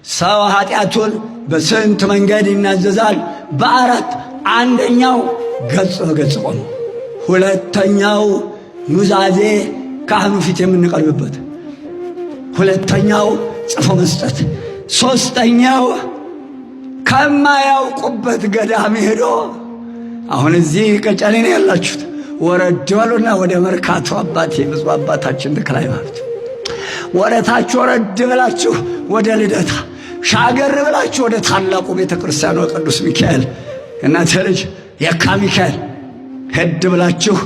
ሰው ኃጢአቱን በስንት መንገድ ይናዘዛል? በአራት። አንደኛው ገጽ በገጽ ቆሞ፣ ሁለተኛው ኑዛዜ ካህኑ ፊት የምንቀርብበት፣ ሁለተኛው ጽፎ መስጠት፣ ሦስተኛው ከማያውቁበት ገዳም ሄዶ፣ አሁን እዚህ ቀጨኔ ነው ያላችሁት፣ ወረድ በሉና ወደ መርካቶ አባቴ ብፁዕ አባታችን ተክለ ሃይማኖት፣ ወደታች ወረድ ብላችሁ ወደ ልደታ፣ ሻገር ብላችሁ ወደ ታላቁ ቤተ ክርስቲያኑ ቅዱስ ሚካኤል፣ እናቴ ልጅ የካ ሚካኤል፣ ሄድ ብላችሁ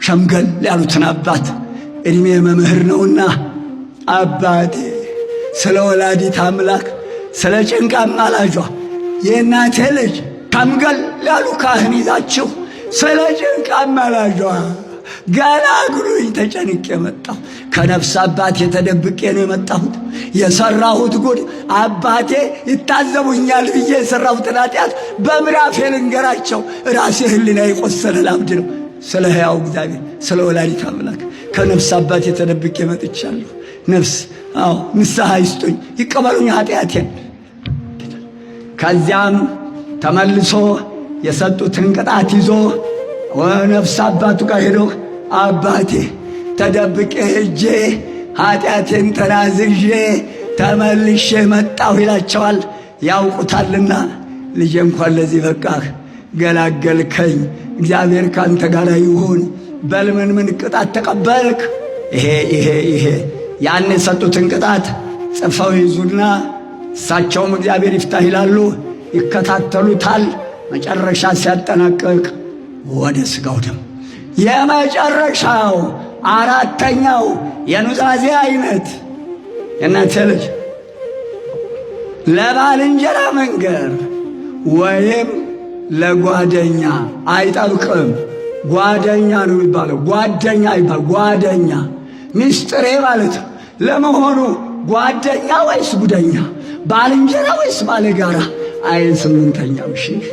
ሸምገል ያሉትን አባት፣ ዕድሜ መምህር ነውና፣ አባቴ ስለ ወላዲት አምላክ ስለ ጭንቅ አማላጇ የእናቴ ልጅ ሸምገል ያሉ ካህን ይዛችሁ ስለ ጭንቅ አማላጇ ገላግሉኝ፣ ተጨንቄ የመጣሁ ከነፍስ አባቴ ተደብቄ ነው የመጣሁት። የሰራሁት ጉድ አባቴ ይታዘቡኛል ብዬ የሰራሁትን ኃጢአት በምራፌ ልንገራቸው። ራሴ ሕሊና የቆሰለ ላብድ ነው። ስለ ሕያው እግዚአብሔር ስለ ወላዲት አምላክ ከነፍስ አባቴ ተደብቄ መጥቻለሁ። ነፍስ አዎ ንስሐ ይስጡኝ፣ ይቀበሉኝ ኃጢአቴን። ከዚያም ተመልሶ የሰጡትን ቅጣት ይዞ ነፍስ አባቱ ጋር ሄዶ አባቴ ተደብቄ ሄጄ ኃጢአቴን ተናዝዤ ተመልሼ መጣሁ ይላቸዋል። ያውቁታልና ልጄ እንኳን ለዚህ በቃህ፣ ገላገልከኝ፣ እግዚአብሔር ካንተ ጋር ይሁን። በል ምን ምን ቅጣት ተቀበልክ? ይሄ ይሄ ይሄ። ያን የሰጡትን ቅጣት ጽፈው ይዙና እሳቸውም እግዚአብሔር ይፍታህ ይላሉ፣ ይከታተሉታል። መጨረሻ ሲያጠናቅቅ ወደ ሥጋው ደም። የመጨረሻው አራተኛው የኑዛዜ አይነት የእናንተ ልጅ ለባልንጀራ መንገር ወይም ለጓደኛ አይጠብቅም። ጓደኛ ነው የሚባለው። ጓደኛ ይባል ጓደኛ ሚስጥሬ ማለት ነው። ለመሆኑ ጓደኛ ወይስ ጉደኛ? ባልንጀራ ወይስ ባለጋራ? አይ ስምንተኛው ሺህ